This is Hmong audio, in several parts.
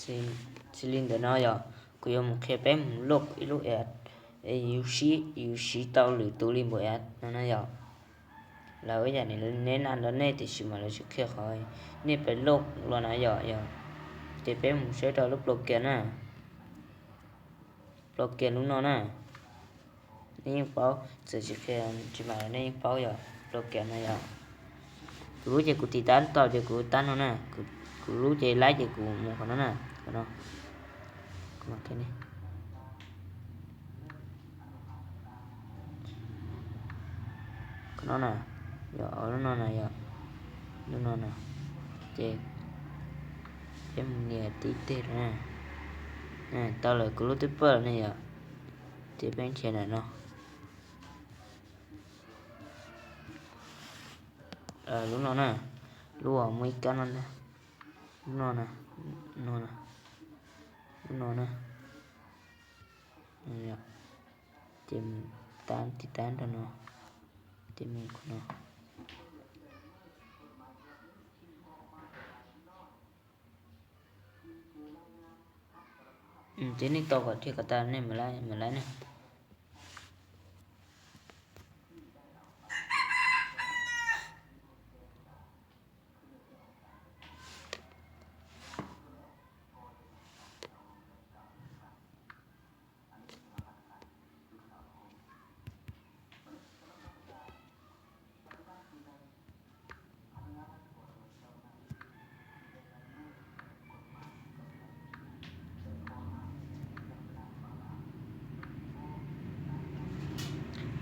Xws li ntawm no yog kuv yuav mus qhia peb mus load ib lub app, yus siv, yus siv tau lwm tus li npaum app no na yog. Lawv ib yam neb na, lawv nej tiam sis mas lawv tsis qhia qhov nej pem load los na yog, yog. Ces peb mus saib rau lub program na, program lub no na. Nej yeej paub, txawm tsis qhia tsis mas nej yeej paub yog program no yog. Kuv lub ces kuv tiv tab tau ces kuv tab no na, kuv lub ces laib ces kuv mus qhov no na, qhov no. Qhov no na, yog lub no na yog, lub no na, ces peb mus nias tib teg rau na. Tau lawm, kuv lub twb pawj lawm ne yog, ces peb nrhiav ntawm no. Lub no na, lub uas muaj ib kab no ntag, lub no na, no na, lub no na, ces mus tab tiv tab rau no, ces mus qhov no. Ces nej tos kom dhia kom tas nej mam laib ne.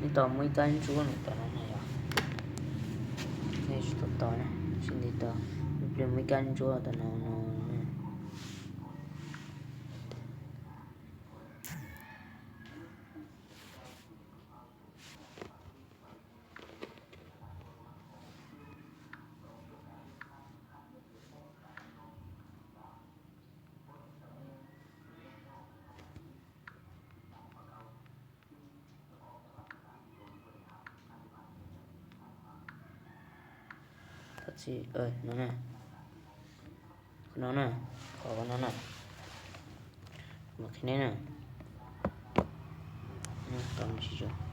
Nej tos muaj ib kab ntsuab no tom no na yog. Nej tsis tau tos na, tsis nti tos, ib pliag muaj ib kab ntsuab tom no no. Thov txim, no na, qhov no na, qhov no na, mus qhia nej na, tau mus tsis zoo.